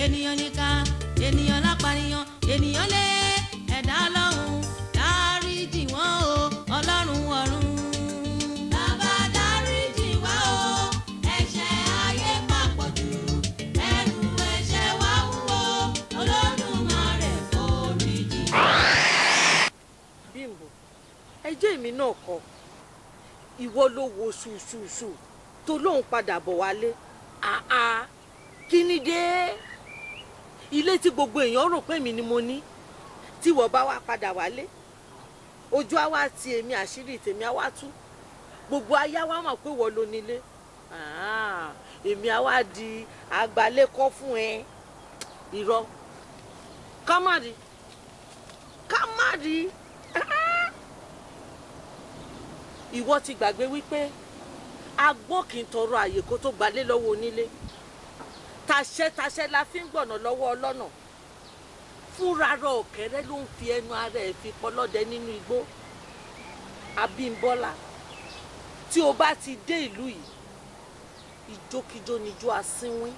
Ènìyàn níkà, ènìyàn lápànìyàn, ènìyàn lé ẹ̀dá Ọlọ́run. Dáríjì wọ́n o, Ọlọ́run ọ̀run. Bàbá dáríjì wá o, ẹ̀ṣẹ̀ ayé papọ̀ jù. Ẹrù ẹ̀ṣẹ̀ wa wúwo, Olódùmarè foríjì. Bímbọ́, ẹjọ́ èmi náà kọ́. Ìwọ ló wo ṣùṣùṣù tó lóun padà bọ̀ wálé. Àá, kí ni dé? Ilé tí gbogbo èèyàn rò pé mi ni mo ní, tí ìwọ bá wá padà wálé, ojú á wá ti èmi, àṣírí tèmi á wá tú. Gbogbo ayé á wá mọ̀ pé ìwọ ló nílé. Èmi á wá di àgbálékọ́ fún ẹ. Irọ́. Ká má rí. Ká má rí. Ìwọ ti gbàgbé wípé agbọ́n kì í tọrọ àyè kó tó gbalé lọ́wọ́ onílé. Taṣẹ́ taṣẹ́ la fi ń gbọ̀nà lọ́wọ́ ọlọ́nà. Fúnra rọ ọ̀kẹ́rẹ́ ló ń fi ẹnu ara ẹ̀ fi pọlọ́dẹ nínú igbó. Abímbọ́lá, tí o bá ti dé ìlú yìí, ìjókíjó nijó asínwín.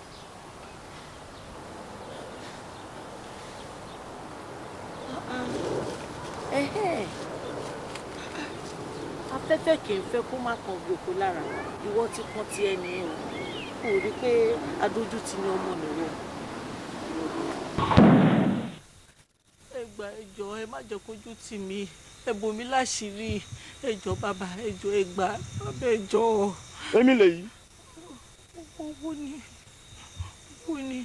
Afẹ́fẹ́ kì í fẹ́ kó má kan gbòkó lára. Ìwọ ti kan ti ẹni o. Kò rí pé adójútì ni ọmọ nìwọ. Ẹ gbà, ẹ jọ̀ọ́, ẹ má jẹ́ kójú tì mí. Ẹ bò mí láṣìírí. Ẹ jọ̀ọ́ bàbá, ẹ jọ̀ọ́, ẹ gbà, bàbá, ẹ jọ̀ọ́. Èmi lèyí. Owó ni, owó ni.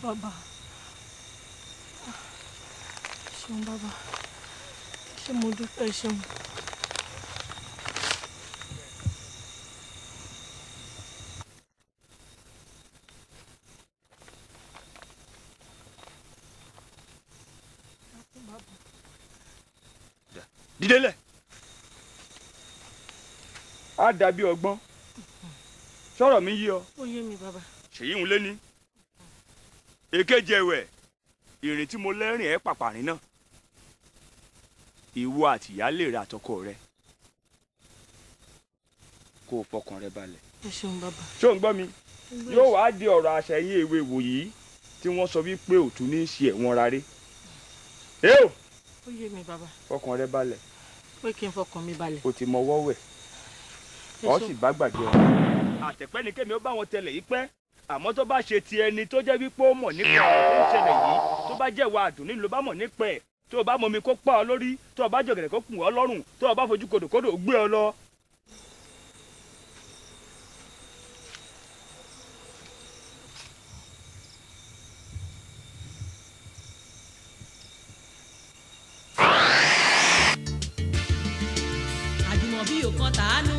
Bàbá. Ṣeun bàbá. Ṣé mo dúpẹ́, ṣeun. Dídé lẹ̀. Á dàbí ọgbọ́n. Sọ̀rọ̀ mi yí ọ. Ó yé mi bàbá. Ṣèyí ń lé ní. Èkejì ẹ̀wẹ̀, ìrìn tí mo lẹ́rìn ẹ̀ pàpàrìn náà. Ìwọ àti ìyáálé rẹ àtọkọ rẹ. Kó o fọkàn rẹ balẹ̀. Ẹ ṣeun bàbá. Ṣé ò ń gbọ́ mi? Yóò wá di ọ̀rọ̀ àṣẹyìn ewé wòyí tí wọ́n sọ wípé òtún ní í ṣe ẹ̀wọ̀n rárẹ̀. Ẹ o! Ó yé mi bàbá. Fọkàn rẹ balẹ̀. Pé kí n fọkàn mi balẹ̀. O ti mọwọ́ wẹ̀. Ọ sì bá gbàgbé ọ. Àtẹ̀pẹ́ ni kémi ó bá wọn tẹlẹ̀ yìí pẹ́. Àmọ́ tó bá ṣe ti ẹni tó jẹ́ wípé ó mọ̀ nípa ọ̀rọ̀ tó ń ṣẹlẹ̀ yìí, tó bá jẹ́ ìwà àdùnní ló bá mọ̀ nípa ẹ̀, tó o bá mọmi kó pa ọ lórí, tó o bá jọ̀gẹ̀dẹ̀ kó kùn ọ lọ́rùn, tó o bá fojú kodòkodò gbé ọ lọ. Àjùmọ̀bí ò kan tàánú,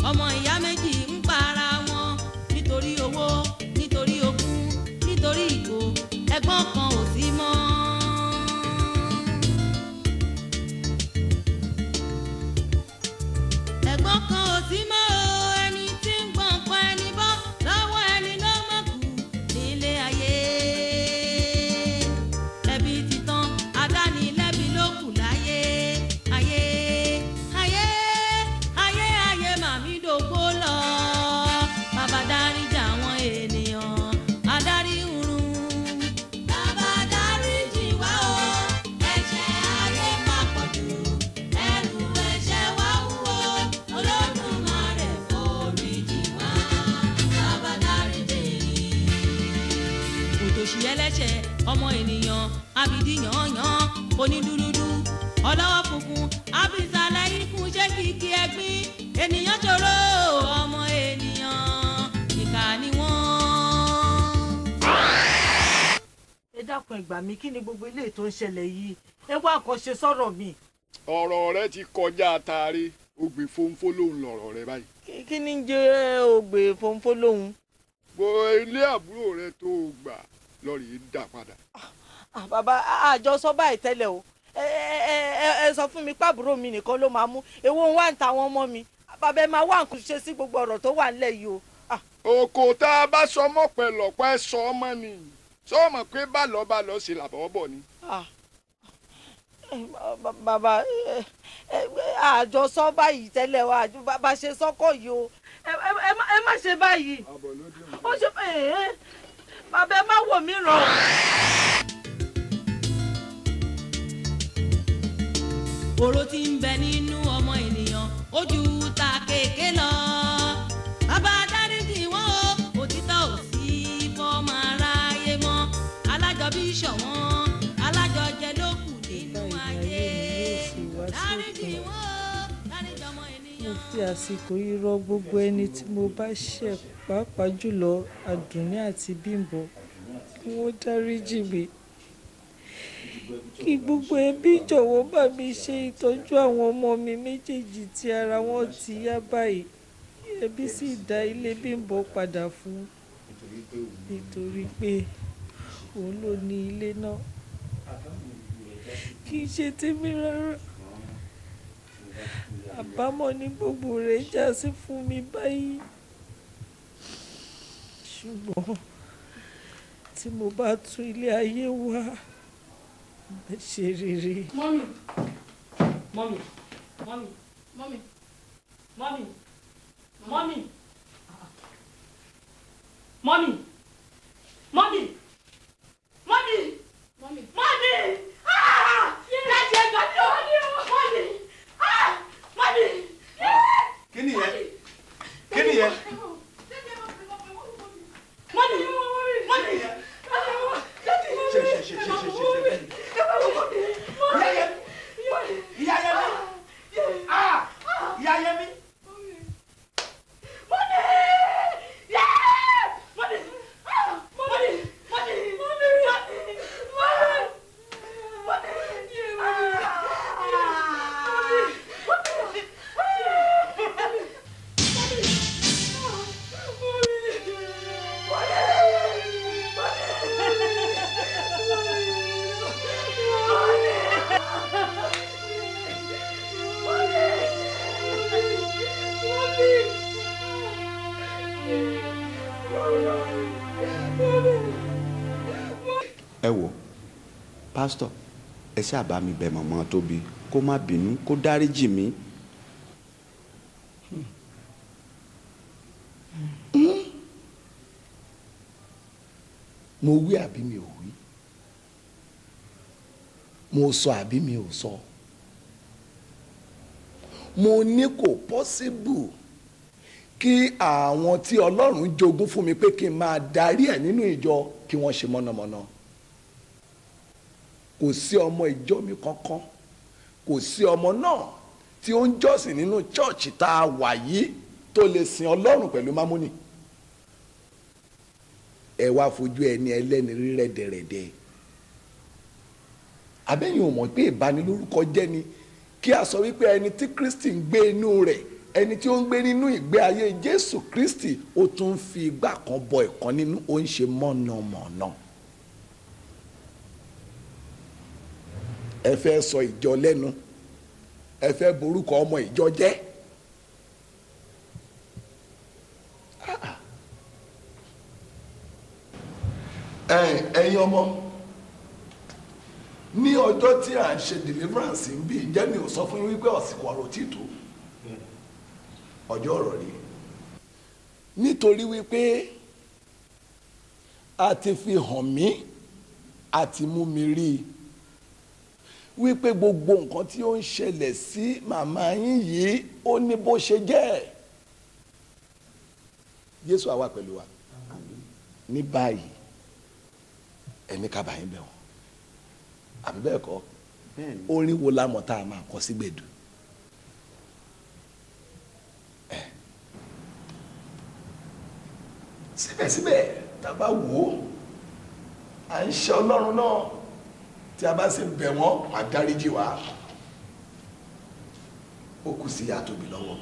ọmọ ìyá méjì ń pa ara wọn nítorí owó, nítorí ogún, nítorí ìgò, ẹ̀gbọ́n kan ò sí mọ́. Ẹ̀gbọ́n kan ò sí mọ́ o, ẹni tí ń gbọ̀n pa ẹni bọ́ lọ́wọ́ ẹni ló mọ̀ kù nílé ayé. Ẹbí ti tán, adánilẹ́bi ló kù láyé. Ayé, ayé, ayé, ayé màmí dògbò lọ. Bàbá dáríjì àwọn ènìyàn, adarí run. Bàbá dáríjì wá o, ẹ̀ṣẹ̀ ayé papọ̀ jù. Ẹrù ẹ̀ṣẹ̀ wa wúwo, Olódùmarè foríjì wá. Bàbá dáríjì. Òtòṣì ẹlẹ́ṣẹ̀, ọmọ ènìyàn, abidi yànyàn, onídúdúdú, ọlọ́wọ́ funfun, abisalẹ̀ ikú ṣé kìkì ẹ̀gbin, ènìyàn ṣòro, ọmọ ènìyàn, ìkà ni wọ́n. Ẹ dákun, ẹ gbà mí, kí ni gbogbo eléyìí tó ń ṣẹlẹ̀ yìí? Ẹ wá nǹkan ṣe sọ̀rọ̀ mi. Ọ̀rọ̀ rẹ ti kọjá taari, ògbè fónfó lòun lọ̀rọ̀ rẹ báyìí. Kí ni ń jẹ́ ògbè fónfó lòun? Gbogbo ilé àbúrò rẹ tó o gbà lọ́ọ̀rì yìí dà padà. Bàbá, àjọ sọ báyìí tẹ́lẹ̀ o. Ẹ sọ fún mi pàbúrò mi nìkan ló máa mú. Èwo ń wá ń ta àwọn ọmọ mi? Bàbá, ẹ máa wá nǹkan ṣe sí gbogbo ọ̀rọ̀ tó wà nílẹ̀ yìí o. Òkò tá a bá sọ mọ́ pẹ̀lọ́pẹ́ sọ ọmọ ni. Sọ mọ̀ pé bálọ̀ bálọ̀ ṣe làbọ̀ bọ̀ ni. Bàbá, àjọsọ báyìí tẹ́lẹ̀ wa, bá ṣe sọ́kọ̀ yìí o. Ẹ má ṣe báyìí. Ó ṣe bàbá, ẹ má wò mí ràn. Oró tí ń bẹ nínú ọmọ ènìyàn ó ju ta kéèké lọ. Bàbá dáríjì wọ́n o, òtítọ́ ò sí fọ́mọ aráyé mọ́. Alájọbí ṣọ̀wọ́n, alájọjẹ ló kù nínú ayé. Dáríjì wọ́n o, dáríjì ọmọ ènìyàn. Mo fi àsìkò yìí rọ gbogbo ẹni tí mo bá ṣẹ̀, pàápàá jùlọ Àdùnní àti Bímbọ́, kí wọ́n dáríjì mi. Kí gbogbo ẹbí jọ̀wọ́ bá mi ṣe ìtọ́jú àwọn ọmọ mi méjèèjì tí ara wọn ti yá báyìí. Ẹbí sì dá ilé Bímbọ́ padà fún, nítorí pé òun ló ní ilé náà, kì í ṣe tèmi rárá. Àbámọ̀ ní gbogbo rẹ̀ já sí fún mi báyìí. Ṣùgbọ́n tí mo bá tún ilé ayé wá, ẹ ṣe rere. Mọ́mì, mọ́mì, mọ́mì, mọ́mì, mọ́mì, mọ́mì, mọ́mì, mọ́mì, mọ́mì, mọ́mì, ah! Dájú ẹ gbà mí o, mọ́mì, ah! Mọ́mì. Kí ni yẹn? Kí ni yẹn? Mọ́mì, mọ́mì, Ṣe ṣe ṣe ṣe ṣe ṣe. Ìyá Yẹmí. Ah! Ìyá Yẹmí. Ẹ wò, pásítọ̀, ẹ ṣáà bá mi bẹ̀ mọ̀mọ́ Tóbi kó má bínú, kó dáríjì mí. Mo wí àbí mi ò wí? Mo sọ àbí mi ò sọ? Mo ní kò pọ́síbù kí àwọn tí Ọlọ́run jogún fún mi pé kí n máa darí ẹ̀ nínú ìjọ kí wọ́n ṣe mọ̀nàmọ́ná. Kò sí ọmọ ìjọ mi kankan, kò sí ọmọ náà tí ó ń jọ́sìn nínú chọ́ọ̀chì tá a wà yìí tó lè sin Ọlọ́run pẹ̀lú mámúnì. Ẹ wá fojú ẹni ẹlẹ́ni rí rẹ́dẹ̀rẹ́dẹ́. Àbẹ́yìn ò mọ̀ pé ìbanilórúkọ jẹ́ ni kí a sọ wípé ẹni tí Kristi ń gbé inú rẹ̀, ẹni tí ó ń gbé nínú ìgbé ayé Jésù Kristi, ó tún ń fi igbá kan bọ ìkan nínú, ó ń ṣe mọ̀nàmọ̀nà. Ẹ fẹ́ sọ ìjọ lẹ́nu, ẹ fẹ́ borúkọ ọmọ ìjọ jẹ́. Ẹ̀yin ọmọ, ní ọjọ́ tí à ń ṣe deliverance ń bí, ǹjẹ́ mi ò sọ fún yín wípé ọ̀sìnkò ọ̀rọ̀ tí tó ọjọ́ ọ̀rọ̀ rí? Nítorí wípé a ti fi hàn mí, a ti mú mi rí i wípé gbogbo nǹkan tí ó ń ṣẹlẹ̀ sí màmá yín yìí ó ní bó ṣe jẹ́. Jésù àwa pẹ̀lú wa ní báyìí, ẹni kábàá yín bẹ̀ wọ́n, àbí bẹ́ẹ̀ kọ́? Orin wo la mọ̀ tá a máa kọ sí gbẹ̀du? Síbẹ̀síbẹ̀ tá a bá wò ó, à ń ṣe Ọlọ́run náà, tí a bá sì bẹ̀ wọ́n, wọ́n á dáríjì wá. Ó kù sí ìyá Tóbi lọ́wọ́.